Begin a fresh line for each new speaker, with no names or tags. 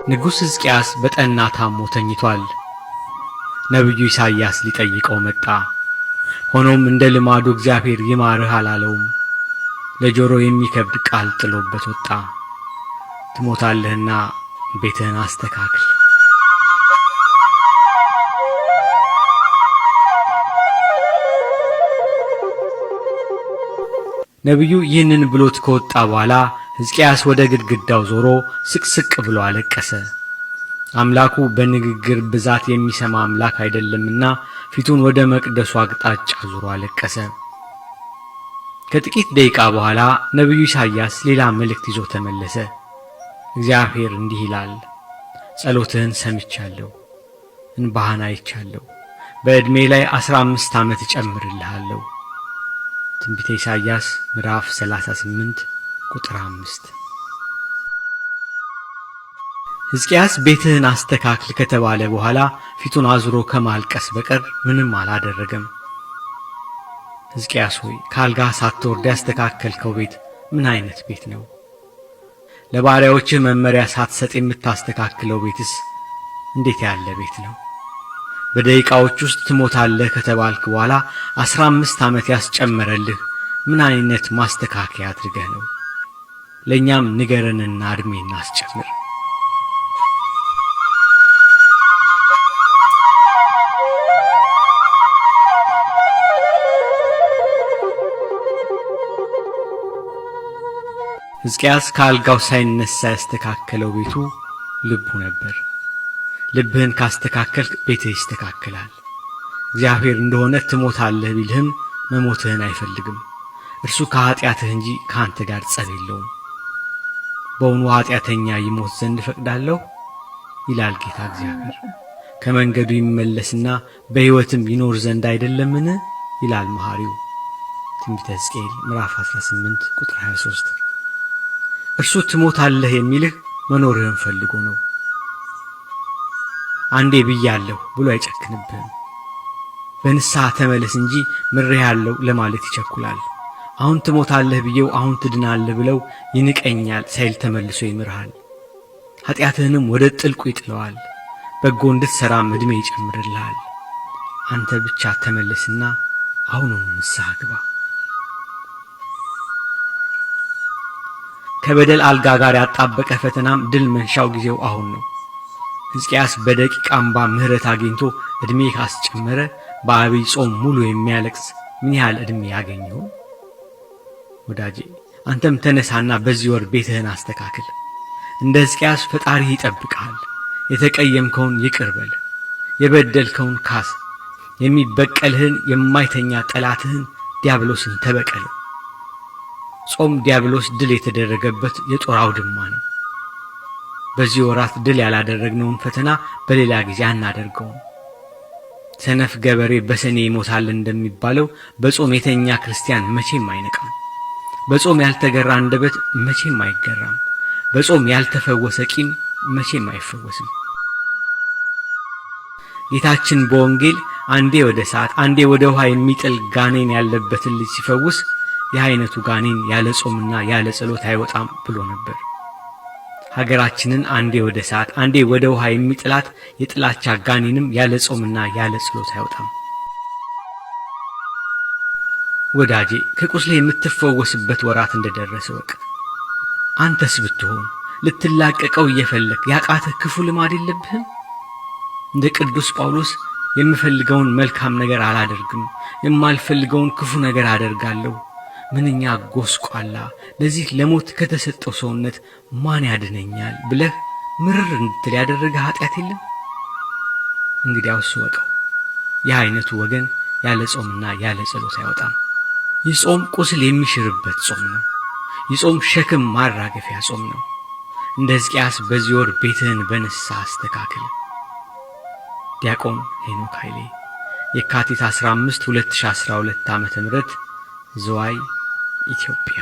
ንጉሥ ሕዝቅያስ በጠና ታሞ ተኝቷል። ነቢዩ ኢሳይያስ ሊጠይቀው መጣ። ሆኖም እንደ ልማዱ እግዚአብሔር ይማርህ አላለውም። ለጆሮ የሚከብድ ቃል ጥሎበት ወጣ። ትሞታለህና ቤትህን አስተካክል። ነቢዩ ይህንን ብሎት ከወጣ በኋላ ሕዝቅያስ ወደ ግድግዳው ዞሮ ስቅስቅ ብሎ አለቀሰ። አምላኩ በንግግር ብዛት የሚሰማ አምላክ አይደለምና ፊቱን ወደ መቅደሱ አቅጣጫ ዞሮ አለቀሰ። ከጥቂት ደቂቃ በኋላ ነቢዩ ኢሳይያስ ሌላ መልእክት ይዞ ተመለሰ። እግዚአብሔር እንዲህ ይላል፣ ጸሎትህን ሰምቻለሁ፣ እንባህን አይቻለሁ። በዕድሜ ላይ 15 ዓመት እጨምርልሃለሁ። ትንቢተ ኢሳይያስ ምዕራፍ 38 ቁጥር 5። ሕዝቅያስ ቤትህን አስተካክል ከተባለ በኋላ ፊቱን አዙሮ ከማልቀስ በቀር ምንም አላደረገም። ሕዝቅያስ ሆይ፣ ከአልጋህ ሳትወርድ ያስተካከልከው ቤት ምን አይነት ቤት ነው? ለባሪያዎችህ መመሪያ ሳትሰጥ የምታስተካክለው ቤትስ እንዴት ያለ ቤት ነው? በደቂቃዎች ውስጥ ትሞታለህ ከተባልክ በኋላ 15 ዓመት ያስጨመረልህ ምን አይነት ማስተካከያ አድርገህ ነው? ለእኛም ንገረንና ዕድሜ እናስጨምር። ሕዝቅያስ ከአልጋው ሳይነሳ ያስተካከለው ቤቱ ልቡ ነበር። ልብህን ካስተካከልክ ቤትህ ይስተካከላል። እግዚአብሔር እንደሆነ ትሞታለህ ቢልህም መሞትህን አይፈልግም። እርሱ ከኀጢአትህ እንጂ ከአንተ ጋር ጸብ የለውም። በውኑ ኀጢአተኛ ይሞት ዘንድ እፈቅዳለሁ? ይላል ጌታ እግዚአብሔር። ከመንገዱ ይመለስና በሕይወትም ይኖር ዘንድ አይደለምን? ይላል መሐሪው። ትንቢተ ሕዝቅኤል ምዕራፍ 18 ቁጥር 23። እርሱ ትሞታለህ የሚልህ መኖርህን ፈልጎ ነው። አንዴ ብያለሁ ብሎ አይጨክንብህም። በንስሐ ተመለስ እንጂ ምሬሃለሁ ለማለት ይቸኩላል። አሁን ትሞታለህ ብዬው አሁን ትድናለህ ብለው ይንቀኛል ሳይል ተመልሶ ይምርሃል። ኀጢአትህንም ወደ ጥልቁ ይጥለዋል። በጎ እንድትሠራም ዕድሜ ይጨምርልሃል። አንተ ብቻ ተመለስና አሁኑኑ ንስሐ ግባ። ከበደል አልጋ ጋር ያጣበቀ ፈተናም ድል መንሻው ጊዜው አሁን ነው። ሕዝቅያስ በደቂቃ እምባ ምሕረት አግኝቶ ዕድሜ ካስጨመረ በዐቢይ ጾም ሙሉ የሚያለቅስ ምን ያህል ዕድሜ ያገኝ ይሆን? ወዳጄ፣ አንተም ተነሳና በዚህ ወር ቤትህን አስተካክል። እንደ ሕዝቅያስ ፈጣሪህ ይጠብቅሃል። የተቀየምከውን ይቅር በል፣ የበደልከውን ካስ፣ የሚበቀልህን የማይተኛ ጠላትህን ዲያብሎስን ተበቀለው። ጾም ዲያብሎስ ድል የተደረገበት የጦር አውድማ ነው። በዚህ ወራት ድል ያላደረግነውን ፈተና በሌላ ጊዜ አናደርገውም። ሰነፍ ገበሬ በሰኔ ይሞታል እንደሚባለው በጾም የተኛ ክርስቲያን መቼም አይነቃም። በጾም ያልተገራ አንደበት መቼም አይገራም። በጾም ያልተፈወሰ ቂም መቼም አይፈወስም። ጌታችን በወንጌል አንዴ ወደ እሳት አንዴ ወደ ውሃ የሚጥል ጋኔን ያለበትን ልጅ ሲፈውስ ይህ አይነቱ ጋኔን ያለ ጾምና ያለ ጸሎት አይወጣም ብሎ ነበር። ሀገራችንን አንዴ ወደ እሳት አንዴ ወደ ውሃ የሚጥላት የጥላቻ ጋኔንም ያለ ጾምና ያለ ጸሎት አይወጣም። ወዳጄ፣ ከቁስሌ የምትፈወስበት ወራት እንደደረሰ ወቅ። አንተስ ብትሆን ልትላቀቀው እየፈለግ ያቃተህ ክፉ ልማድ የለብህም? እንደ ቅዱስ ጳውሎስ የምፈልገውን መልካም ነገር አላደርግም፣ የማልፈልገውን ክፉ ነገር አደርጋለሁ። ምንኛ ጎስቋላ፣ ለዚህ ለሞት ከተሰጠው ሰውነት ማን ያድነኛል ብለህ ምርር እንድትል ያደረገ ኃጢአት የለም? እንግዲያውስ እወቀው፣ ይህ አይነቱ ወገን ያለ ጾምና ያለ ጸሎት አይወጣም። ይህ ጾም ቁስል የሚሽርበት ጾም ነው። ይህ ጾም ሸክም ማራገፊያ ጾም ነው። እንደ ሕዝቅያስ በዚህ ወር ቤትህን በንስሐ አስተካክል። ዲያቆን ሄኖክ ኃይሌ፣ የካቲት 15 2012 ዓ.ም፣ ዝዋይ፣ ኢትዮጵያ።